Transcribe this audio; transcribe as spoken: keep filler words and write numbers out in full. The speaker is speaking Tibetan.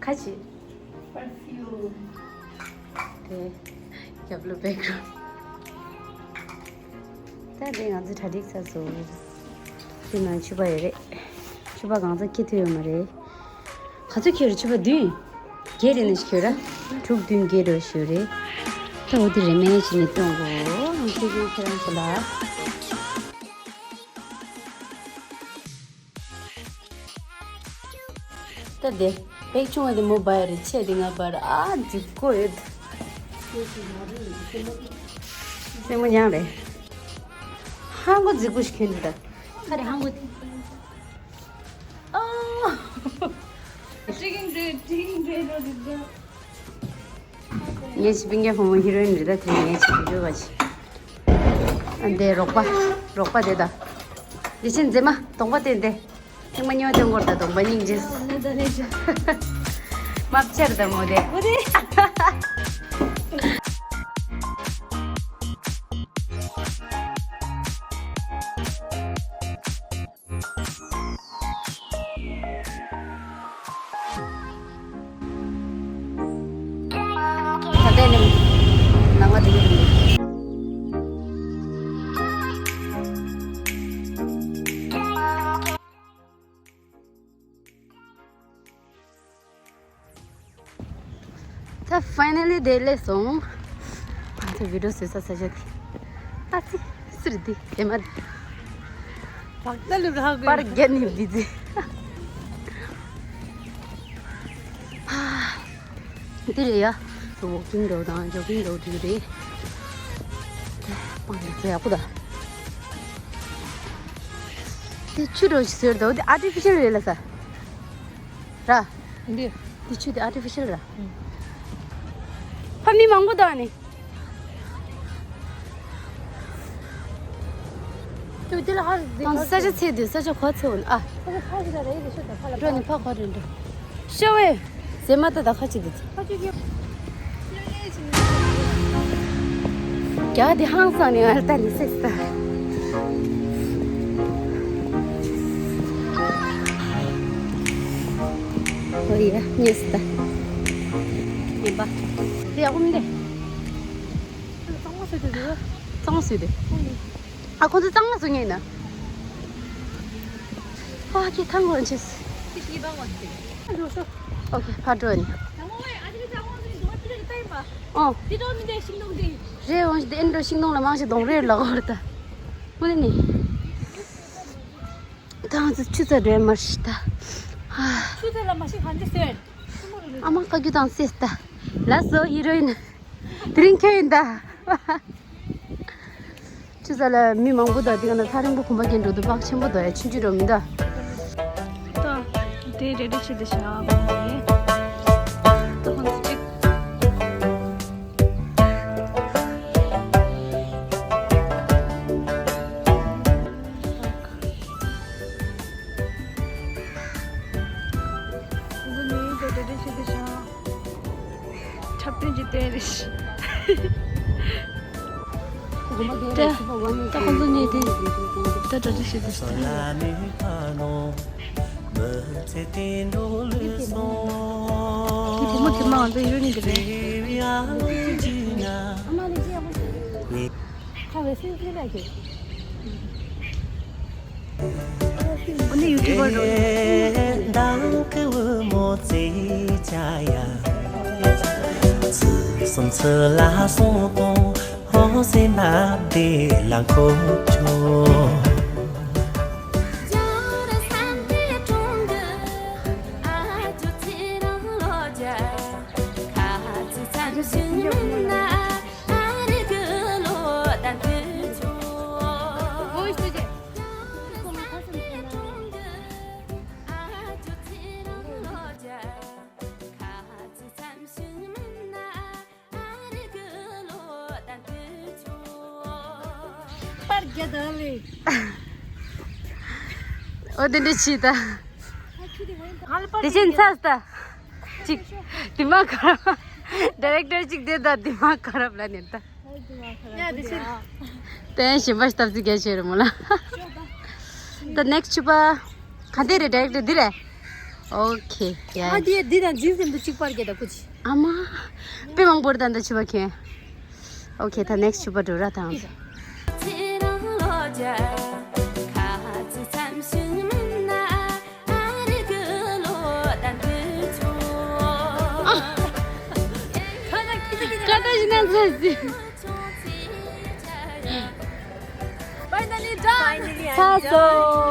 ཁ་ཅིག Perfume. དེ་རྒྱབ་ལོ་བེག་རུམ། ད་དེ་ང་ཚོ་གྲ་སྒྲིག་ཚར་སོང་། དེ་ནང་ཕྱུ་པ་ཡོད་རེད། ཕྱུ་པ་གང་ཚ་ཁྱེར་ཐུབ་ཡོད་མ་རེད། ག་ཚོད་ཁྱེར་རེད། ཕྱུ་པ་བདུན། བརྒྱད་རེད་ནས་ཤི་ཁྱེར་ར། དྲུག་བདུན་བརྒྱད་རེད་ཤི་རེད། ད་འོ་དེ་རེ་མེད་ཅིག་ནས་སྟོན་གོ། ང་ཚོ་ཁྱེད་རང་ཚོ་ལ། ད་དེ་བེག་ཆུང་བ་དེ་མོ་བ་ཡ་རེད། ཆེ་དེ་ང་བ་ར། ཨ་འཇིགས་པོ་ཡོད། སེན་མོ་མྱང་རེད། ཧང་གོ་འཇིགས་པོ་ཞིག་ཁྱོད་འདི་ད། ཁ་རེ་ཧང་གོ། ཨོ། ངས་ཕྱི་པིང་རྒྱ་ཕོ་མོ་ཧི་རོ་ཨིན་རེད། ད་དེ་ངས་ཕྱི་པིང་རྒྱ་བ་ཆེ། ཨ་འདི་རོགས་པ། རོགས་པ་དེ་ད། དེ་ཕྱིན་མཛེས་མ་གདོང་པ་བསྟན་ཏེ། ཐེངས་མ་གཉིས་པ་སྟོན་གོ་ར། ད་གདོང་པ་སྙིང་རྗེ། མ་བཅར་ད་མོ་དེ། མོ་དེ། ད་ལྟ་ནི་ནང་ང་དེ་ག་རེད། ད་ཕའི་ནལ་ལི་དེ་སླེབས་སོང་། ང་ཚོ་བི་ཌི་ཡོ་བཟོས་ས་ས་ཆ་དེ། ཨ་ཙི། སིར་དེ་དེ་མ་རེད། བག་ད་ལུ་རག་གི་པར་རྒྱབ་ནས་བི་ཛི། ཨ། འདི་རེད་ཡ། ཝོག་ཀིང་འགྲོ་དང་ཇོག་ཀིང་འགྲོ་དུས་རེད། སྤང་ཡག་པོ་ད། དེ་ཆུ་འགྲོ་ཞིག་ཟེར་དོ། དེ་ཨར་ཊི་ཕི་ཤལ་རེད་ལ་ས། ར། འདི། འདི་ཆུ་དེ་ཨར་ཊི་ཕི་ཤལ་ར། ཕ་མི་མང་པོ་དང་ནི། ཁྱོད་དེ་ལ་ཧར་དེ་ང་ས་ཆ་ཚེ་དེ་ས་ཆ་གོ་ཚེ་འོན་ཨ། ས་ཆ་ཁ་ཞིག་ལ་རེད་དེ་ཤོད་ད་ཕ་ལ་འགྲོ་ནི་ཕ་གོ་རེད་འགྲོ། ཤ་བས། ཟེ་མ་ད་ད་ཁ་ཅིག་དེ། ཁ་ཅིག་གི། རྒྱ་དེ་ཧང་སང་ནས་ང་ལ་ལྟ་ནས་སེ་ལྟ། ཨོ་ཡ་ཉེས་སུ་ལྟ། ངན་པ། དེ་ཡག་པོ་མི་འདུག་གཙང་མ་བཟོས་ཏེ་འདུག་གཙང་མ་བཟོས་ཏེ། ཨ་ཁོ་ཚོ་གཙང་མ་བཟོ་མཁན་ཡིན་ན། ཨ་ཁྱེད་ཐང་གོ་ར་ཆེས། ཨོ་ཁེ་ཕར་འགྲོ་ནི། ཨོ། རེད་འོང་ཞིག་དེ་འགྲོ་ཤིང་སྡོང་ལ་མང་ཞིག་སྡོང་རེད་ལ་གོ་ར་ད། ཨོ་ནི། ད་ང་ཚོ་ཆུ་ཚ་འགྲོ་མ་ཤི་ད། ཆུ་ཚ་ལ་མ་ཤི་གང་ཅི་ཟེར། ཨ་མ་བཀའ་བརྒྱུད་དང་སྲིད་ད། ལ་སོ་ཧི་རོ་ཨིན། དེ་རིང་ཁྱོད་ཡིན་ད། ཆུ་ཚ་ལ་མི་མང་པོ་དང་དེ་ག་ན་ཐག་རིང་པོ་གོམ་པ་རྒྱན་འགྲོ་འདུག་བག་ཆེན་པོ་འདུག་ཡ། ཆུང་ཆུང་འགྲོ་མི་འདུག་ད་དེ་རེ་རེ་བྱེད་དེ་བཞག་ད་ཁོང་ཚོ་གཅིག་འདི་ནི་དེ་འདྲ་བྱེད་དེ་བཞག་འཁྲབ་སྟོན་གྱི་སྟོན་རེ་ཞིག་ད་ད་ཁོང་ཚོ་ནས་དེ་ད་འདྲ་འདྲ་བྱེད་དེ་ཞིག་ད། དེ་བུ་མོ་དེ་མ་ང་ཚོ་ཡུལ་ནས་དེ་རེད། ཁ་བའི་སེམས་ཅན་ལ་ཁྱེད། འོ་ནི་ཡུ་ཊུབ་པར་རོ། པར་རྒྱ་དང་ལས། ཨོ་དེ་འདྲ་བྱེད་ད། དེ་བཞིན་ཚར་ད། ཅིག་དེ་མ་ཁ་རབ། ཌི་རེག་ཊར་ཅིག་དེ་ད་དེ་མ་ཁ་རབ་ལ་ནི་ད། ཡ་དེ་བཞིན། དེ་ཞིམ་པ་སྟབས་ཚིག་རྒྱ་ཆེ་རེད་མོ་ལ། ད་ནེག་སི་ཊི་ཆུ་པ། ག་འདི་རེད། ཌི་རེག་ཊར་འདི་རེད། ཨོ་ཁེ། ཡ། ཨ་དེ་འདི་དང་འཛིན་སེམས་དུ་གཅིག་པར་གྱི་ད་ཀུ་ཅི། ཨ་མ། དཔེ་མང་པོར་ད་འདི་བྱིས་པ་ཁེ། ཨོ་ཁེ། ད་ནེགསི་བྱིས་པ་འགྲོ་ར་དང་། ཀ་ད་ཞིག་ན་ཚ་ཟི། Finally done. Finally, I'm ཚ་སོང་།